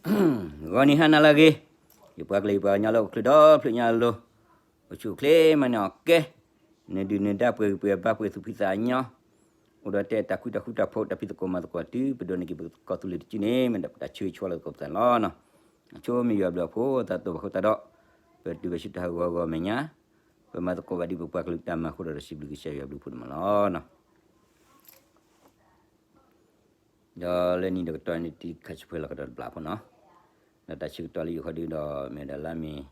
ဂီၤနံၤဟါနၤလၢအဂ့ၤ, ယပှၤကလုာ်ယပှၤကညီလၢအိၣ်ချုးဒီဖျၢၣ်ညါအလိၤ, အိၣ်ဆူၣ်အိၣ်ချ့မၤန့ၢ်အီၣ်ကဲ, နဒုၣ်နဒါပှဲၤဂံၢ်ပှဲၤဘါပှဲၤသူၣ်ဖှံသးညီ, အိၣ်ဒီးတဲတၢ်ဃူတၢ်ဖိးတၢ်ဖံးသကိးမၤသကိးတုၤ ပဒိးန့ၢ်က့ၤပသကိးသူလ့ၤတစုန့ၣ် မ့ၢ်ဒၣ်ပတၢ်ဆၢဂ့ၤဆၢဝါလၢသကိးပသးန့ၣ်လီၤ. အဆိမ့ၢ်ယွၤဘျုးအဃိသတးဒီး ပတုၤဘၣ်ဆူတၢ်ဟးဂီၤဟးဂီၤ အမဲာ်ညါ, ပမၤသကိးဘၣ်ဒ်ပပှၤကလုာ်တၢ်မၤအဃိဒီး စံးဘျုးကစၢ်ယွၤဘျုးဖှိၣ်န့ၣ်မးလီၤ. ဒီးလၢနံၤဒီးကတီၢ်န့ၣ် တံခါဆူၣ်ဖဲလီၤကဒီးတဘျီဖိနီၤ, ဒီးတၢ်ဆၢကတီၢ်လၢယအိၣ်ဃီဒုဒီး မ့ၢ်ဝဲဒၣ်လါမ့ၤ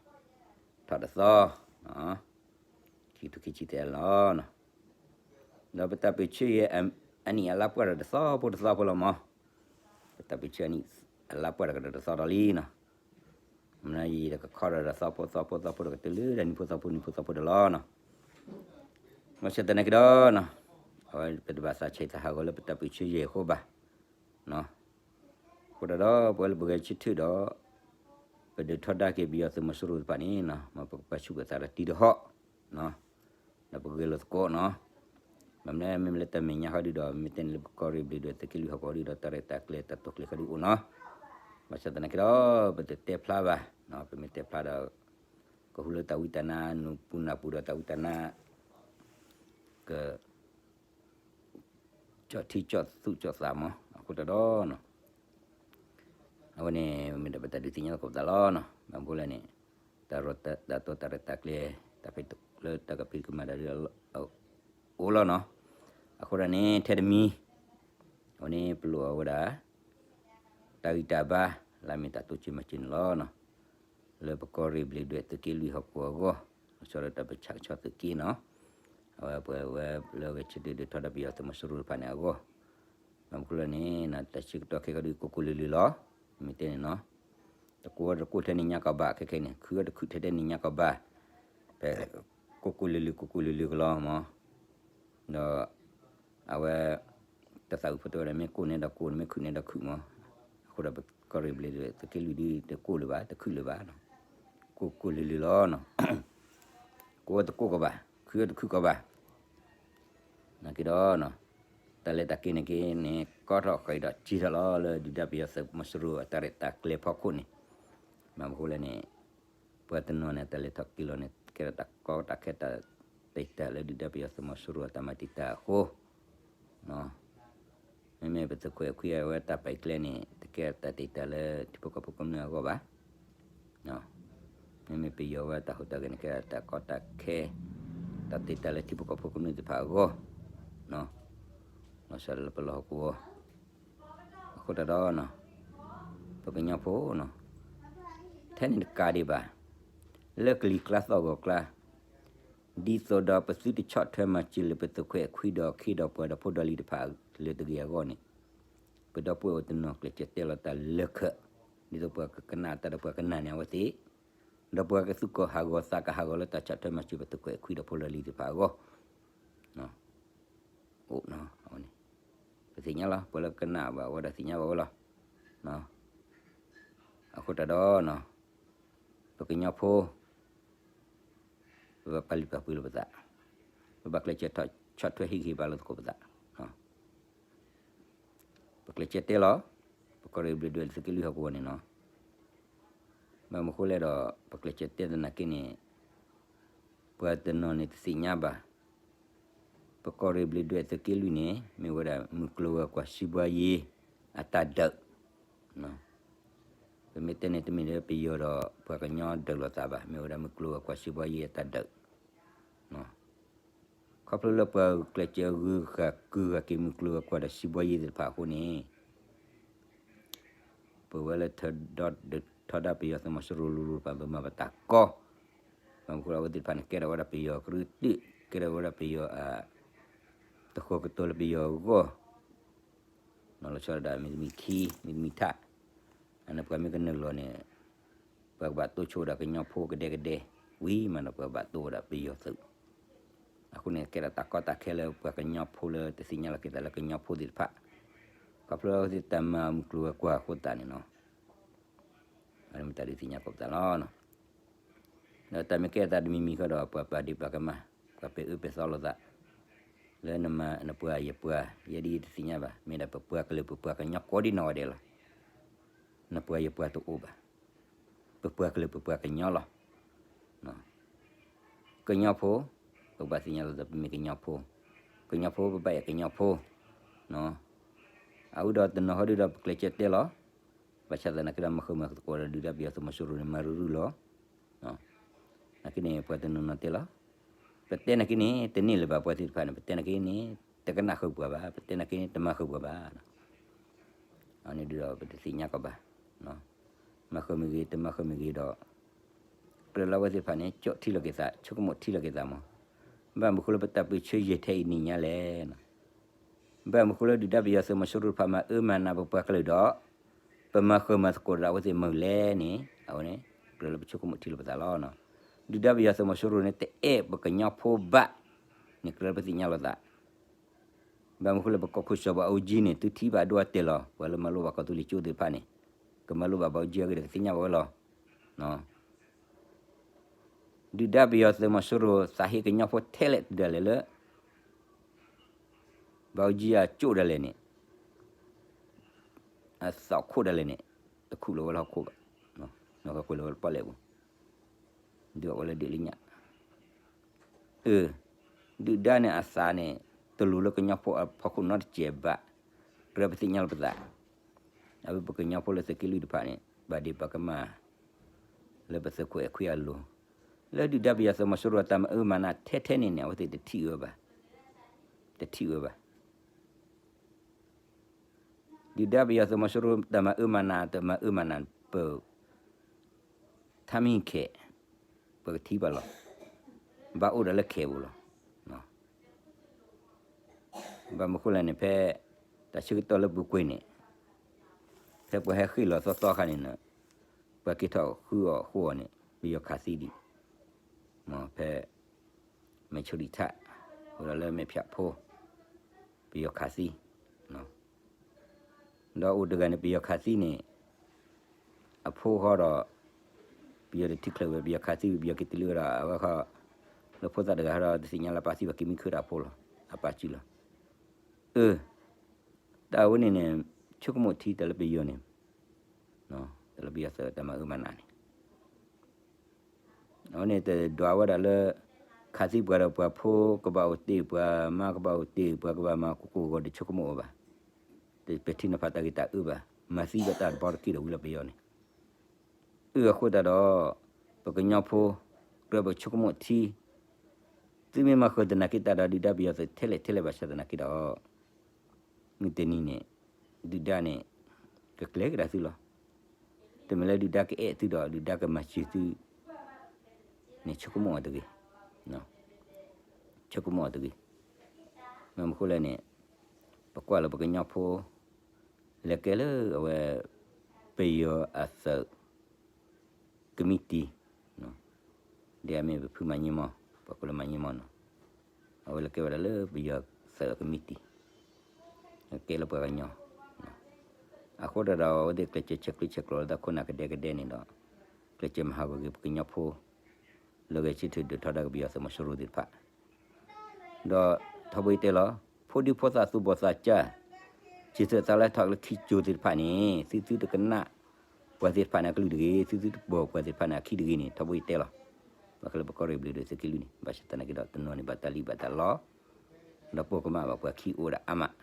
ထီၣ်တသီ, ခံကထိခံဆံသၢလီၤ. ဒီးပတၢ်ပၢၢ်ဆၢယဲၢ်အနံၣ်အလါပှၢ်ဒီးတသီဖိတသီဖိလီၤမး, ပတၢ်ပၢၢ်ဆၢအနံၣ်အလါပှၢ်ဒီးကဒီးတသီဒီးလံနီၤ, မနုၤယံၤဒီးကခီဒီးတသီဖိသီဖိသီဖိဒီးကတုၤလၢ ဒၣ်နံၣ်ဖိသီဖိနံၣ်ဖိသီဖိဒီးလီၤနီၤ. ဘၣ်ဆၣ်သနာ်က့ဒီးနီၤ, အဝဲပတဘၣ်သးဆဲးသးဟးဂီၤလၢပတၢ်ပၢၢ်ဆၢယဲၢ်အဃိဘၣ်နီၤ. အဃိဒီး ပဝဲလၢပဂဲၤဆၢထၢၣ်ဒီး ပဒုးထီဒါက့ၤပယီၤသုးမီၤစိရိၤတဖၣ်န့ၣ်နီၤ, မ်ပကပာ်ဆူၣ်ပသးဒီးတံၤဒီးဟီၣ်နီၤ, ဒီးပဂဲၤလိာ်သကိးနီၤ. ဘၣ်မနုၤ မ့မ့ၢ်လၢတၢ်မဲာ်ညါဃီဒုဒီး မ့ၢ်တဲန့ၣ်လၢပကီၢ်ရ့ၣ်ဘျ့းဒွဲၣ်သုးက့လွံၢ်ဟီၣ်ကဝီၤဒုဒီး တၢ်ရဲၣ်တၢ်ကျဲၤတၢ်တိာ်ကျဲၤဃီဒုအိၣ်နီၤ. ဘၣ်ဆၣ်သနာ်က့ဒီး ပတတဲဖျါဘၣ်နီၤ, ပမ့ၢ်တဲဖျါဒီး ကဟူးလၢတၢ်ဝံတၢ်နါနူၢ်ပူၤနၢ်ပူၤဒီးတၢ်ဝံတၢ်နါ က ကၠီၣ်ထံကၠီၣ်သူၣ်ကၠီၣ်သးမး, အဃိတၢ်ဒီးနီၤ, အဝဲန့ၣ် မ့ၢ်ဒၣ်ပတၢ်ဒုးသ့ၣ်ညါသကိးပသးလီၤနီၤ. ဘၣ်မနုၤဃိလဲၣ်န့ၣ် တၢ်ရီတၢ်တီတၢ်ရဲၣ်တၢ်ကျဲၤ တၢ်ဖံးလၢတၢ်ကဖံးကမၤတၢ်ဒုး အိၣ်လီၤနီၤ. အဃိဒၣ်န့ၣ် ထဲတမံၤ အဝဲန့ၣ် ပလိၣ်အဝဲဒၣ် တၢ်ဂံၢ်တၢ်ဘါ လၢမ့ၢ်တၢ်တိစၢၤမၤစၢၤန့ၣ်လီၤနီၤ. လၢပကီၢ်ရ့ၣ်ဘျ့းဒွဲၣ်သုးက့လွံၢ်ဟီၣ်ကဝီၤအဂီၢ်, လီၤဆီဒၣ်တၢ်ပဆၣ်ကဆီသုးက့နီၤ, အဝဲပှၤဝဲလၢဂဲၤဆၢထၢၣ်ဒုးထီဒါပယီၤသုးမီၤစိရိၤတဖၣ်န့ၣ်အဂီၢ်, ဘၣ်မနုၤဃိလဲၣ်န့ၣ် တၢ်ဆၢကတီၢ်ခဲကီၢ်ဒုးကိၢ်ကိၢ်လၢၤလၢၤလီၤ. မ့ၢ်တဲန့ၣ်နီၤ, တကိးတကိးထဲန့ၣ်ညါကီးဘၣ်ခဲခဲန့ၣ်, ခုအတခုထဲထဲန့ၣ်ညါကီးဘၣ်, ပကိၢ်ကိၢ်လၢၤလၢၤ ကိၢ်ကိၢ်လၢၤလၢၤကလီၤမး, ဒီး အဝဲ တၢ်သးဝံၣ်ဖိတဲဝဲဒၣ် မ့ၢ်ကိၢ်န့ၣ်ဒီးကိၢ်, မ့ၢ်ခုၣ်န့ၣ်ဒီးခုၣ်မး, အဃိဒီးပကီၢ်ရ့ၣ်ဘျ့းဒွဲၣ်သုးက့လွံၢ်ဒုး တကိၢ်လၢၤဘၣ် တခုၣ်လၢၤဘၣ်, ကိၢ်ကိၢ်လၢၤလၢၤလီၤနီၤ, ကိၢ်တကိၢ်ကီးဘၣ် ခုတခုၣ်ကီးဘၣ် နာ်က့ဒီး တၢ်လဲၤတၢ်က့ၤန့ၣ်က့ၤန့ၣ် ကီထီၣ်ဃီးဒီးစ့ထီၣ်လီၤ လၢဒုၣ်ဒါပယီၤသုးမီၤစိရိၤအတၢ်ရဲၣ်တၢ်ကျဲၤဖီခိၣ်န့ၣ်, ဘၣ်မနုၤဃိလဲၣ်န့ၣ် ပှၤတနီၤန့ၣ် တၢ်လဲၤထီၣ်က့ၤလီၤန့ၣ် ကဲထီၣ်တၢ်ကီတၢ်ခဲတၢ်တံာ်တာ်လၢဒုၣ်ဒါပယီၤသုးမီၤစိရိၤအတၢ်မၤတံာ်တာ်အဃိ မ့မ့ၢ်ပသုးခိၣ်အဲၣ်ခွံအဝဲတၢ်ပာ်ကျဲန့ၣ် တကဲတၢ်တံာ်တာ်လၢထံဖိကီၢ်ဖိကမျၢၢ်အဂီၢ်ဘၣ်. မ့မ့ၢ်ပယီၤဝဲတၢ်ဟူးတၢ်ဂဲၤန့ၣ် ကဲတၢ်ကီတၢ်ခဲ တၢ်တံာ်တာ်လၢထံဖိကီၢ်ဖိကမျၢၢ်သ့ၣ်တဖၣ်အဂီၢ်, လီၤဆီဒၣ်တၢ်လၢပလီၢ်ဟီၣ်ကဝီၤ, အဃိတၢ်ဒီး ပကညီဖိနီၤ, ထဲန့ၣ်တကးဒံးဘၣ်, လၢကလံၤကျါသီၣ်ဂီၤကျါ ဒ်သိးဒီးပသုတဆီၣ်ထွဲမၤစၢၤလၢပသုးခိၣ်အဲၣ်ခွံဒီးခ့ဒီးပှၤဒီး ဖိဒီးလံၤတဖၣ်လၢတဂ့ၤအဂီၢ်န့ၣ်, ပဒီပုၢ်ဝဲၢ်တနီၤကျဲးစၢးတဲလီၤတၢ်လၢခၢၣ်, ဒ်သိးပှၤကကနၣ်တၢ်ဒီးပှၤကနာ်န့ၢ်အဝဲသ့ၣ်, ဒီးပှၤကသူၣ်ကီၢ်ဟးဂီၤသးကဟးဂီၤလၢတၢ်ဆီၣ်ထွဲမၤစၢၤပသုးခိၣ်အဲၣ်ခွံဒီးဖိဒီးလံၤတဖၣ်အဂီၢ် အိၣ်နီၤ, အဝဲန့ၣ် ပသ့ၣ်ညါလီၤ ပှၤလၢကနၣ်ဘၣ်ဝဲဒၣ်သ့ၣ်ညါဘၣ်ဝဲလီၤ. အဃိတၢ်ဒီး ပကညီဖိ ပဘၣ်ပာ်လုၢ်ပာ်ပှ့ၤလိာ်ပသး, ပဘၣ်ကျဲးစၢးဆီၣ်ထွဲဟ့ၣ်ဂံၢ်ဟ့ၣ်ဘါလိာ်သကိးပသး, ပကျဲးစၢးတဲလီၤ, ပကီၢ်ရ့ၣ်ဘျ့းဒွဲၣ်သုးက့လွံၢ်ဟီၣ်ကဝီၤန့ၣ်နီၤ, ဘၣ်မနုၤဃိလဲၣ်ဒီး ပကျဲးစၢးတဲသနာ်က့န့ၣ် ပှၤတနီၤန့ၣ်တသ့ၣ်ညါဘၣ်, ပကီၢ်ရ့ၣ်ဘျ့းဒွဲၣ်သုးက့လွံၢ်န့ၣ် မ့ၢ်ဝဲဒၣ်မုၢ်ကျိၤဝဲၤကွာ်စံးဘှါယ့အတၢ်ဒၢး, ပမ့ၢ်တဲန့ၣ်တမ့ၢ်လၢပယီၤဒီးပှၤကညီဒၢးလိာ်သးဘၣ်, မ့ၢ်ဝဲဒၣ်မုၢ်ကျိၤဝဲၤကွာ်စံးဘှါယ့အတၢ်ဒၢး ခီဖျိလၢပှၤဂုာ်ကျဲးစၢးဂုာ်ဃာ်ကုာ်ဃာ်က့ၤမုၢ်ကျိၤဝဲၤကွာ်ဒီးစံးဘှါယ့သ့ၣ်တဖၣ်အဃိန့ၣ်, ပဝဲလၢထၢဒီဒုးထီဒါပယီၤသုးမီၤစိရိၤလိၤလိၤတဖၣ် ပမၤဘၣ်တၢ်ကီ, ဘၣ်မနုၤဃိလၢအဝဲသ့ၣ်တဖၣ်န့ၣ် ကဲထီၣ်ဝဲဒၣ်ပယီၤကရၢတုာ်, ကဲထီၣ်ဝဲဒၣ်ပယီၤအ တဃီကတီၤလၢပယီၤအဂီၢ်, လီၤဆီဒၣ်တၢ်မ့တမ့ၢ်ခံ, မ့တမ့ၢ်ထး, အန့ၣ်ပှၤမ့ၢ်ကနုာ်လီၤန့ၣ်, ပှၤကဘၣ်တိၢ်ဆိဝဲဒၣ်ကညီဖိကဒဲကဒဲ, ဝံၤမးဒီးပှၤဘၣ်တိၢ်ဝဲဒၣ်ပယီၤသုး, အဃိန့ၣ် ကဲထီၣ်တၢ်ကီတၢ်ခဲလၢပှၤကညီဖိလၢတသ့ၣ်ညါလီၤက့ၤသးလၢကညီဖိသ့ၣ်တဖၣ်, ခီဖျိလၢအဝဲသ့ၣ်တၢ်မၤမုၢ်ကျိၤဝဲၤကွာ်အဃိသတးန့ၣ်နီၤ အမ့ၢ်တၢ်ဒုးသ့ၣ်ညါကိးပသးလီၤ. ဒီးတၢ်မ့ၢ်ကဲသးတမံၤမံၤဃီဒီး ပှၤပာ်ဒ့ၣ်ပှၤကမၣ်, ပှၤပဲာ်အၢပဲာ်သီလိာ်သး, လၢနမၤနပှၤယပှၤ, ယဲဒ်တသ့ၣ်ညါဘၣ်, မ့ၢ်ဒၣ်ပပှၤကလုာ်ပပှၤကညီကိးဒံနီၢ်ဂၤဒဲးလီၤ. နပှၤယပှၤတအိၣ်ဘၣ်. ပပှၤကလုာ်ပပှၤကညီလီၤ. ကညီဖိ, ပဘၣ်သ့ၣ်ညါလီၤသးပမ့ၢ်ကညီဖိ, ကညီဖိပဘၣ်အဲၣ်ကညီဖိ, အဝဲဒီးတနီၤဟီဒုဒီးပကျဲးစၢးတဲလီၤ, ဘၣ်ဆၣ်သနာ်က့ဒီးမၤဃၢၤမၤသကိးဒီးဒုၣ်ဒါပယီၤသုးမီၤစိရိၤန့ၣ် မၤရုၢ်ရုၢ်လီၤ. နာ်က့န့ၣ် ပှၤတနီၤနီၤတဲလီၤ, ပတဲနာ်က့န့ၣ် တန့ၢ်လၢၤဘၣ်ပှၤသ့ၣ်တဖၣ်န့ၣ် ပတဲနာ်က့န့ၣ် တကနၣ်ဃုာ်ပှၤဘၣ်, ပတဲနာ်က့န့ၣ် တမၤဃုာ်ပှၤဘၣ်. အန့ၣ်ဒုဒီးပတသ့ၣ်ညါကီးဘၣ်, မၤဃုာ်မ့ၢ်ဂ့ၤ တမၤဃုာ်မ့ၢ်ဂ့ၤဒီး ကြၢးလၢအဝဲသ့ၣ်တဖၣ်န့ၣ် ကၠီၣ်ထံလီၤက့ၤသး ဆိကမိၣ်ထံလီၤက့ၤသးမး, ဘၣ်မနုၤဃိလၢပတၢ်ပၢဆှၢယဲၢ်ထဲအံၤနံၤညါလဲၣ်. ဘၣ်မနုၤဃိလၢဒုၣ်ဒါပယီၤသုးမီၤစိရိၤတဖၣ်မၤအၢမၤနးပပှၤကလုာ်ဒီး ပမၤဃုာ်မၤသကိးဒီးအဝဲသ့ၣ်မုာ်လဲၣ်န့ၣ် အဝဲန့ၣ် ကြၢးလၢပဆိကမိၣ်ထံလီၤပသးလီၤ. ဒုၣ်ဒါပယီၤသုးမီၤစိရိၤန့ၣ် တအဲၣ်ပကညီဖိဘၣ်န့ၣ် ကြၢးလၢပသ့ၣ်ညါလိာ်သး ဘၣ်မနုၤဃိလၢပကီၢ်ခိၣ်စီၤဘၣ်အူကၠံန့ၣ် သုထံၣ်ဘၣ်ဒိအတဲာ်လီၤ, ပှၤလၢမၤလိဘၣ်ကီၢ်သူလ့ၤကၠိသ့ၣ်တဖၣ်န့ၣ် ကမၤလိဘၣ်ဘၣ်အူကၠံအဂ့ၢ်ဒီးကသ့ၣ်ညါဘၣ်ဝဲလီၤ. ဒုၣ်ဒါပယီၤသုးမီၤစိရိၤ သးဟ့ကညီဖိထဲလဲၣ်တုၤဒၣ်လဲာ်လၢ ဘၣ်အူကၠံအကၠိၣ်ဒၣ်လဲာ်န့ၣ် အသီၣ်ခိၣ်ဒၣ်လဲာ်န့ၣ် တခူၣ်လီၤဝဲလၢဟီၣ်ခိၣ်ဘၣ်, နီၢ်ကကွဲးလီၤဝဲလၢပီၣ်လဲၣ်ပူၤ, ဒုးအီၣ်ဝဲလၢဒ့ၣ်လၢညၣ်, အၢ, ဒုၣ်ဒါန့ၣ်အသးန့ၣ် တလိၤလၢကညီဖိအဖီခိၣ်နီတစဲးဘၣ်, ကြၢးပသ့ၣ်ညါလီၤပသး, အဝဲပကညီဖိလၢသုးက့လွံၢ်တဖၣ်န့ၣ် ဘၣ်ဒ့ဘၣ်ကမၣ် လၢပသုးခိၣ်အဲၣ်ခွံအလိၤ, လၢဒုၣ်ဒါပယီၤသုးမီၤစိရိၤတၢ်မၤအၢမၤနးထဲထဲန့ၣ်န့ၣ် အဝဲသ့ၣ်တထံၣ်ဝဲဘၣ်, တထံၣ်ဝဲဘၣ်. ဒုၣ်ဒါပယီၤသုးမီၤစိရိၤတၢ်မၤအၢမၤနး တမၤအၢမၤနး ပ ထါမံၣ်ခဲး ပကထံၣ်ဘၣ်လီၤ, ဘၣ်အိၣ်ဒီးလၢခဲးပူၤလီၤ. ဘၣ်မနုၤဃိလဲၣ်န့ၣ် ဖဲတၢ်ဆၢကတီၢ်လၢပူၤကွံာ်န့ၣ် ဖဲပှၤဟဲဃ့ၢ်လီၤသီသီအခါန့ၣ် ပှၤက့ၤထီၣ်ဃုအီၣ်ဃိအီၣ်န့ၣ် ပယီၤခးသံဒံး, ဖဲ မဲာ်ဆိဒံးထၣ် အိၣ်ဒီးလၢမဲာ်ဖၠးဖိ ပယီၤခးသံ, ဒီးအိၣ်တဂၤန့ၣ် ပယီၤခးသံန့ၣ် အဖိဃီဒီး ပယီၤတထံၣ်ချုးဝဲ ပယီၤခးသံ ပယီၤက့ၤတလၢဝဲဒီး အဝဲဃီ လၢဖိသၣ်တဂၤဃီဒီး တသ့ၣ်ညါလၢအပၢ်သံဘၣ် က့ၤမံခၢၣ်တၢ်ဖိလီၤ, အပၢ်စုလီၤ. အၢ တၢ်ဝဲန့ၣ်န့ၣ် ဆိကမိၣ်ထံတၢ်လၢပယီၤန့ၣ် တၢ်လၢပယီၤသုးတၢ်မၤအၢမၤနးန့ၣ် အဝဲန့ၣ်တဒွးဝဲဒၣ်လၢ ခးသံပှၤဒီးပှၤဖိကဘၣ်အိၣ်တ့ၢ် ပှၤမါကဘၣ်အိၣ်တ့ၢ် ပှၤကဘၣ်မၤကိၢ်ကိၢ်ဂီၤဂီၤ တဆိကမိၣ်အီၤဘၣ်, တပဲာ်ထံနီၤဖးတၢ်ဂ့ၢ်တၢ်အၢဘၣ်, မၤသံဘၣ်တၢ်တဘီတက့ၢ်ဒီးဝံၤလီၤပယီၤန့ၣ်. အၢ အဃိသတးဒီး ပကညီဖိ ကြၢးပဆိကမိၣ်ထံ သုမ့ၢ်မၤဃုာ်သနာ်က့တၢ်ဒီး ဒုၣ်ဒါပယီၤသုးထဲလဲၣ်ထဲလဲၣ်ဘၣ်ဆၣ်သနာ်က့ဒီး မုၢ်တနံၤန့ၣ် ဒုၣ်ဒါန့ၣ် ကကျဲၤကဒါသုလီၤ. တမ့ၢ်လၢဒုၣ်ဒါကအဲၣ်သုဒီး ဒုၣ်ဒါကမၤစၢၤသုန့ၣ် ဆိကမိၣ်အီၤတဂ့ၤ, ဆိကမိၣ်အီၤတဂ့ၤ. မ့ၢ်မနုၤဃိလဲၣ်န့ၣ် ပကွၢ်လၢပကညီဖိ လဲၤကဲလၢအဝဲ ပယီၤအသုး ကမံးတံာ် ဒ်အမ့ၢ်ပဖုမၤညံမီၢ် ပှၤကိးလၢမၤညံမီၢ်နီၤ, အဝဲလဲၤကဲဝဲဒၣ်လၢပယီၤသုးကမံးတံာ် ကဲလၢပှၤကညီ, အဃိတၢ်ဒီး အဝဲသ့ၣ်ကျဲးစၢးဆဲးကျိးဆဲးကျိးလၢတၢ်ခိၣ်နၢ်ကဒဲကဒဲန့ၣ်ဒီး ကျဲးစၢးမၤဟးဂီၤက့ၤပကညီဖိ လၢဂဲၤဆၢထၢၣ်ဒုးထီဒါက့ၤပယီၤသုးမီၤစိရိၤသ့ၣ်တဖၣ် ဒီးထီဘိယတဲလီၤ, ဖိဒံဖိသၣ်သူၣ်ဘီၣ်သးစၢ် စံးဆၢသးလၢထီၣ်လၢခံကၠိသ့ၣ်တဖၣ်န့ၣ် သုသုတကနၣ်ပှၤသ့ၣ်တဖၣ်န့ၣ်အကလုၢ်တဂ့ၤ, သုသုတပိာ်ပှၤသ့ၣ်တဖၣ်န့ၣ်အခံတဂ့ၤန့ၣ် ထီဘိယတဲလီၤ. ဘၣ်ဃးလၢပကီၢ်ရ့ၣ်ဘျုးဒီးသုးက့လွံၢ်န့ၣ် ဘၣ်ဆၣ်သနာ်က့ဒီး တနီၤန့ၣ်ဘၣ်တၢ်လံၣ်ဘၣ်တၢ်လီ ဒီးပိာ်ကမၣ်ဘၣ်ပှၤခံအိၣ်ဝဲဒၣ်အါမး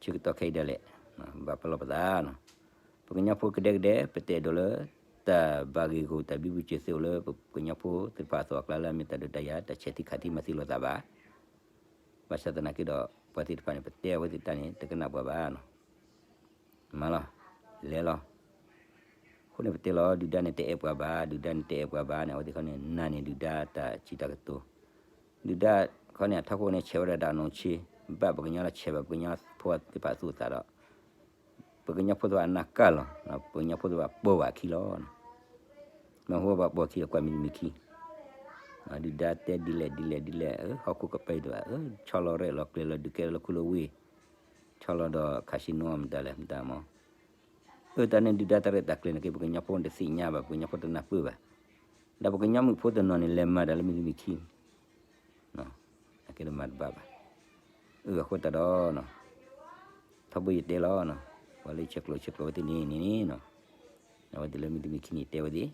ဆၢကတီၢ်ခဲအံၤဒၣ်လဲာ် ဘၣ်ပလီၢ်ပသးနီၤ, ပကညီဖိကဒဲကဒဲ ပတအဲၣ်ဒိးလၢ တၢ်ဘၣ်ဂ့ၢ်ဂီၢ်တၢ်ဘံဘူစၢၤသ့အိၣ်လၢပကညီဖိသ့ၣ်တဖၣ်အသိးအကျါလၢအမ့ၢ်တၢ်ဒုးတၢ်ယၤ တၢ်ဆဲးသံခးသံမၤသံလိာ်သးဘၣ်. ဘၣ်ဆၣ်သနာ်က့ဒီး ပှၤသ့ၣ်တဖၣ်န့ၣ် ပတဲအဝဲသ့ၣ်တၢ်န့ၣ် တကနၣ်ပှၤဘၣ်နီၤ, မၤလီၤ လဲၤလီၤ. အဃိန့ၣ်ပတဲလီၤ ဒုၣ်ဒါန့ၣ်တအဲၣ်ပှၤဘၣ်, ဒုၣ်ဒါန့ၣ်တအဲၣ်ပှၤဘၣ်န့ၣ် အဝဲသ့ၣ်ခီန့ၣ် နာ်န့ၢ်ဒုၣ်ဒါတၢ်စံးတၢ်ကတိၤ, ဒုၣ်ဒါခီန့ၣ် အထီခိၣ်န့ၣ် ဆဲးဝဲဒၣ်တၢ်အနီၢ်ဆ့, ဘၣ်ပကညီလၢဆဲးဘၣ်ပကညီဖိသ့ၣ်တဖၣ်အသူၣ်အသးဒီး ပကညီဖိသ့ၣ်တဖၣ်အနၢ်ကၢ်လီၤ, ပကညီဖိသ့ၣ်တဖၣ်ပိာ်ဘၣ်အခံလီၤ. မ့ၢ်ဟိဘၣ်ပိာ်အခံဒီးကွၢ်မံၤတမံၤခံ, ဒုၣ်ဒါတဲဒ်လဲၣ်ဒ်လဲၣ်ဒ်လဲၣ်, ဟီၣ်ခိၣ်ကပၤသ့ၣ်တဖၣ် ဆီလီၤရဲၣ်လီၤကျဲၤလီၤဒုးကဲလၢခိၣ်လၢဝ့ၢ်, ဆီလီၤဒီးခးဆံနိမတၤလဲၣ်မတၤမီၤ, အၢ တၢ်န့ၣ်ဒုၣ်ဒါတၢ်ရဲၣ်တၢ်ကျဲၤန့ၣ်က့ ပကညီဖိတသ့ၣ်ညါဘၣ်, ပကညီဖိတနၢ်ပၢၢ်ဘၣ်, ဒီးပကညီမုၣ်ဖိတနီၤန့ၣ် လဲၤမၤတၢ်လၢမံၤတမံၤခံ အကဲဒိးမၤတဘၣ်ဘၣ်. အၢ အဃိသတးဒီး ထီဘိယတဲလီၤနီၤ, ပှၤလၢဆဲးကျိးဆဲးကျိးဝဲသ့ၣ်န့ၣ်န့ၣ်နီၤ, အဝဲသ့ၣ်လၢမုၢ်တနံၤခံနံၤတဲဝဲသ့ၣ်,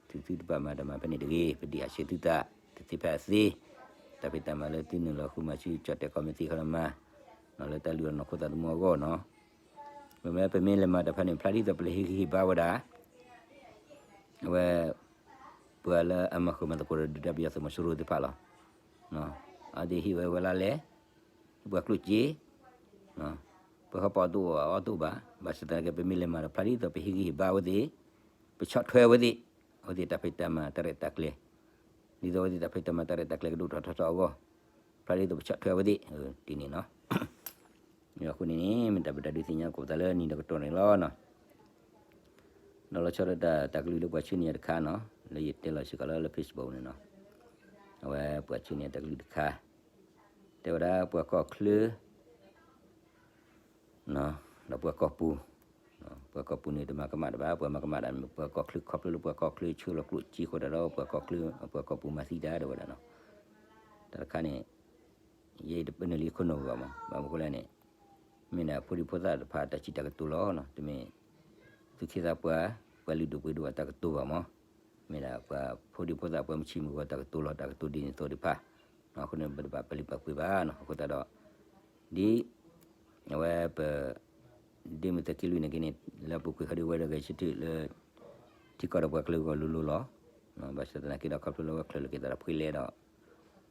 သုသုတဘၣ်မၤတၢ်မၤဖဲန့ၣ်တဂ့ၤ, ပဒုးဟးဆှဲးသုသး, တသ့ဖဲအသ့, တၢ်ဖံးတၢ်မၤလၢသုနုာ်လီၤဃုမၤဆူကၠီၣ်တဲာ်ကီၢ်မ့ၢ်သ့ခီလီၤမၤ, လၢတၢ်လုၢ်အီၣ်နီၢ်ခိသးသမူအဂီၢ်နီၤ, မ့မ့ၢ်ပမ့ၢ်လဲၤမၤတၢ်ဖဲန့ၣ် ဖျါဒ်သိးပလဲၤဟ့ၣ်ဂံၢ်ဟ့ၣ်ဘါဝဲဒၣ် အဝဲ ပှၤလၢအမၤဃုာ်မၤသကိးဒီးဒုၣ်ဒါပယီၤသုးမီၤစိရိၤသ့ၣ်တဖၣ်လီၤ. အဝဲသ့ၣ်ဟ့ၣ်ဝဲဝဲလၢလဲၣ်, ပှၤကျိၣ်စ့, ပှၤဟီၣ်ပီၣ်အီၣ်တအိၣ်အီတအိၣ်ဘၣ်, ဘၣ်ဆၣ်သနာ်က့ ပမ့ၢ်လဲၤမၤဒီး ဖျါဒ်သိးပဟ့ၣ်ဂံၢ်ဟ့ၣ်ဘါအဝဲသ့ၣ်, ပဆီၣ်ထွဲအဝဲသ့ၣ်, အဝဲသ့ၣ်တၢ်ဖံးတၢ်မၤတၢ်ရဲၣ်တၢ်ကျဲၤ, ဒ်သိးအဝဲသ့ၣ်တၢ်ဖံးတၢ်မၤတၢ်ရဲၣ်တၢ်ကျဲၤကဒိၣ်ထီၣ်ထီထီၣ်အဂီၢ်, ဖျါဒ်သိးပဆီၣ်ထွဲအဝဲသ့ၣ်, ဒ်န့ၣ်နီၤ. အဃိန့ၣ်န့ၣ် မ့ၢ်တၢ်ပတၢ်ဒုးသ့ၣ်ညါကိးပသးလၢနံၤတကတီၢ်န့ၣ်လီၤနီၤ. ဒီးလီၤဆီဒၣ်တၢ်တၢ်ကလုၢ်လၢပှၤဆှၢန့ၢ်ယၤတခါနီၤ, လၢယတဲလီၤစ့ၢ်ကီးလၢလၢ Facebook န့ၣ်နီၤ, အဝဲပှၤဆှၢန့ၢ်ယၤတၢ်ကလုၢ်တခါ, တဲဝဲဒၣ်ပှၤကီၢ်ချၢ ဒီးပှၤကီၢ်ပူၤ, ပှၤကီၢ်ပူၤန့ၣ်တမၤကမၣ်တၢ်ဘၣ်, ပှၤမၤကမၣ်တၢ်န့ၣ် ပှၤကီၢ်ချၢ ခီဖျိလၢပှၤကီၢ်ချၢဆှၢလီၤကျိၣ်စ့ဃိဒၣ်ဒီး ပှၤကီၢ်ချၢ ပှၤကီၢ်ပူၤမၤသံတၢ်ဒၣ်ဝဲဒၣ်နီၤ. တၢ်တခါန့ၣ် ယဲအံၤတပၢနုာ်လံခိၣ်နူာ်ဘၣ်မး, ဘၣ်မနုၤဃိလဲၣ်န့ၣ်, မ့ၢ်ဒၣ်ဖိဒံဖိသၣ်တဖၣ်တၢ်စံးတၢ်ကတိၤလီၤနီၤ, တမ့ၢ် သူၣ်က့သးပှၢ်, ပှၤလုၢ်ဒိၣ်ပှ့ၤဒိၣ်အတၢ်ကတိၤဘၣ်မး, မ့ၢ်ဒၣ်ပှၤဖိဒံဖိသၣ်ပှၤမုၢ်ဆံမုၢ်ဂီၤတၢ်ကတိၤလီၤ, တၢ်ကတိၤဒ်န့ၣ်အသိးသ့ၣ်တဖၣ်, အဃိန့ၣ် ပတဘၣ်ပာ်လုၢ်ပာ်ပှ့ၤဘၣ်နီၤ, အဃိသတးဒီး ဒ် အဝဲပ ဒ့မုၢ်သုးက့လွံၢ်န့ၣ်က့န့ၣ် လၢအပူၤကွံာ်ခီဒုးဝဲဒၣ်ဂဲၤဆၢထၢၣ်လၢ ထံကီၢ်ဒီးပှၤကလုာ်အဂီၢ်လိၤလိၤလီၤ. ဘၣ်ဆၣ်သနာ်က့ဒီး ခီဖျိလၢအဝဲချၢၣ်လီၤက့ၤသးဒီးဖှ့လဲဒီး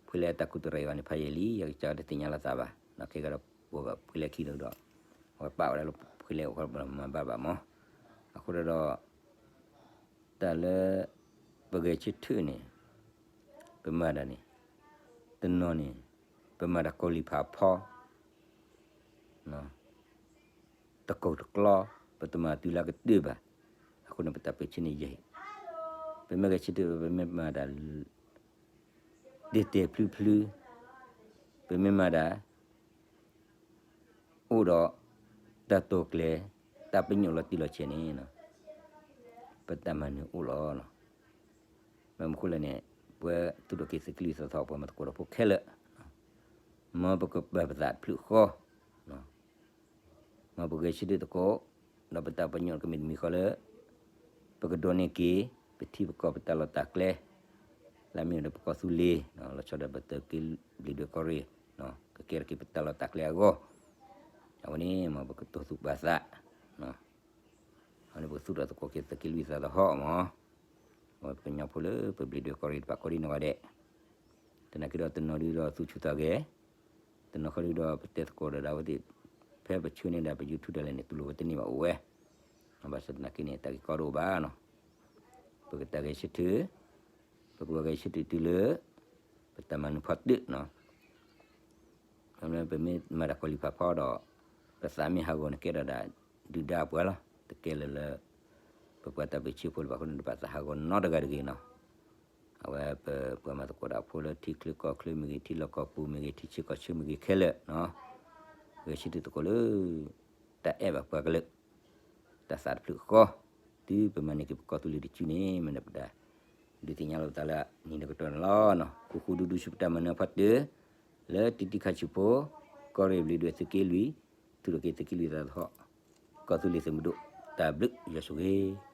ဖှ့လဲအတၢ်ကူၣ်တရံးဘၣ်န့ၣ် ဖးယံာ်လံ ယကစၢ်တသ့ၣ်ညါလီၤသးဘၣ်, ခဲကဒီးပှၤဘၣ်ဖှ့လဲခံဒီး အဝဲပာ်ဝဲဒၣ်လၢဖှ့လဲအဃိ ပမၤဘၣ်ဘၣ်မး. အဃိဒီး တၢ်လၢ ပဂဲၤဆၢထၢၣ်န့ၣ် ပမၤတၢ်န့ၣ် တနီၤန့ၣ် ပမၤတၢ်ကီၤလံၤဖးဖီ တကိၢ်တကျီ, ပတမၤတုၤလၢကတၢၢ်ဘၣ်. အဃိန့ၣ် ပတၢ်ပၢဆှၢန့ၣ်ယဲၢ်, ပမ့ၢ်ဂဲၤဆၢထၢၣ် ပမ့ၢ်မၤတၢ် တဲာ်တဲာ်ဖျုဖျု, ပမ့ၢ်မၤတၢ် အိၣ်ဒီးတၢ်တိာ်ကျဲၤ, တၢ်ပညိၣ်လီၤတံၢ်လီၤဆဲးန့ၣ် ပတၢ်မၤနၢၤအိၣ်လီၤ. ဘၣ်မနုၤဃိလဲၣ်န့ၣ် ပဝဲသူၣ်ထီၣ်က့ၤသုးက့လွံၢ်သးသဟီၣ် ပှၤမၤသကိးဒီးဖိခဲလၢာ်, မ်ပကပာ်ပသးတဖျၢၣ်ဃီ မ်ပဂဲၤဆၢထၢၣ်သကိး, ဒီးပတၢ်ပညိၣ်ကမ့ၢ်တမံၤဃီလၢ ပကဒိးန့ၢ်က့ၤ ပထံပကီၢ်ပတၢ်လီၢ်တၢ်ကျဲ, လၢအမ့ၢ်ဒီးပကီၢ်သူလ့ၤ, လီၤဆီဒီးပသုးက့လွံၢ်ဘျံးဒွဲၣ်ကီၢ်ရ့ၣ်, ကကဲထီၣ်က့ၤပတၢ်လီၢ်တၢ်ကျဲအဂီၢ်, အဝဲန့ၣ်မ်ပကတိၢ်သူၣ်ပာ်သး, အဝဲန့ၣ်ပကသူၣ်ထီၣ်သကိးက့ၤသုးက့လွံၢ်သးသဟီၣ်မး, အဝဲပကညီဖိလၢပဘျံးဒွဲၣ်ကီၢ်ရ့ၣ်တဖၣ်ကိးဒံနီၢ်ဂၤဒဲး, သနာ်က့ဒီးတနီၤဒုဒီးသူၣ်ဆူၣ်သးဂဲၤ, တနီၤဃီဒုဒီးပတဲသကိးဒီးဒၣ်ဝဲသ့ၣ်, ဖဲပဆှၢန့ၢ်ဒၣ်ပ YouTube ဒၣ်လဲာ်န့ၣ် တူၢ်လိာ်ဝဲတန့ၢ်ဘၣ်အိၣ်ဝဲ, ဘၣ်ဆၣ်သနာ်က့န့ၣ် တၢ်ဂ့ၢ်ကီတအိၣ်ဘၣ်နီၤ, ပကတၢ်ဂဲၤဆၢထၢၣ်, ပကဘၣ်ဂဲၤဆၢထၢၣ်တုၤလၢ ပတၢ်မၤနၢၤဖီတၢၣ်နီၤ ပမ့ၢ်မၤတၢ်ကီၤလံၤဖးဖီဒီး ပသးမ့ၢ်ဟးဂီၤန့ၣ်ကဲထီၣ်ဒၣ် ဒုၣ်ဒါအပှၤလီၤ. တကဲလၢၤလၢ ပပှၤတၢ်ပၢဆှၢဖိတဖၣ်အဃိန့ၣ် ပဘၣ်သးဟးဂီၤနီတဂၤတဂ့ၤနီၤ. အဝဲပပှၤမၤသကိးတၢ်ဖိလၢထံချၢကီၢ်ချၢမ့ၢ်ဂ့ၤ, ထံလီၢ်ကီၢ်ပူၤမ့ၢ်ဂ့ၤ, ထံဆၢကီၢ်ဆၢမ့ၢ်ဂ့ၤခဲလၢာ်နီၤ, ဂဲၤဆၢထၢၣ်သကိးလၢ တၢ်အဲၣ်ဘၣ်ပှၤကလုာ် တၢ်သးတဖျၢၣ်ဃီ, တုၤပမၤန့ၢ်က့ၤပကီၢ်သူလ့ၤတစုန့ၣ် မ့ၢ်ဒၣ်ပတၢ်ဒုးသ့ၣ်ညါလိာ်ပသးလၢနံၤတကတီၢ်န့ၣ်လီၤ. ဃူဃူဒူဒူဆူပတၢ်မၤနၢၤဖီတၢၣ် လၢတံၤတံၤခါဆံးဖိ, ကီၢ်ရ့ၣ်ဘျံးဒွဲၣ်သုးက့လွံၢ်, သူၣ်ထီၣ်က့ၤသုးက့လွံၢ်သးသဟီၣ်, ကီၢ်သူလ့ၤသုးမုၢ်ဒိၣ်, တၢ်ဘျုးယွၤဆိၣ်ဂ့ၤ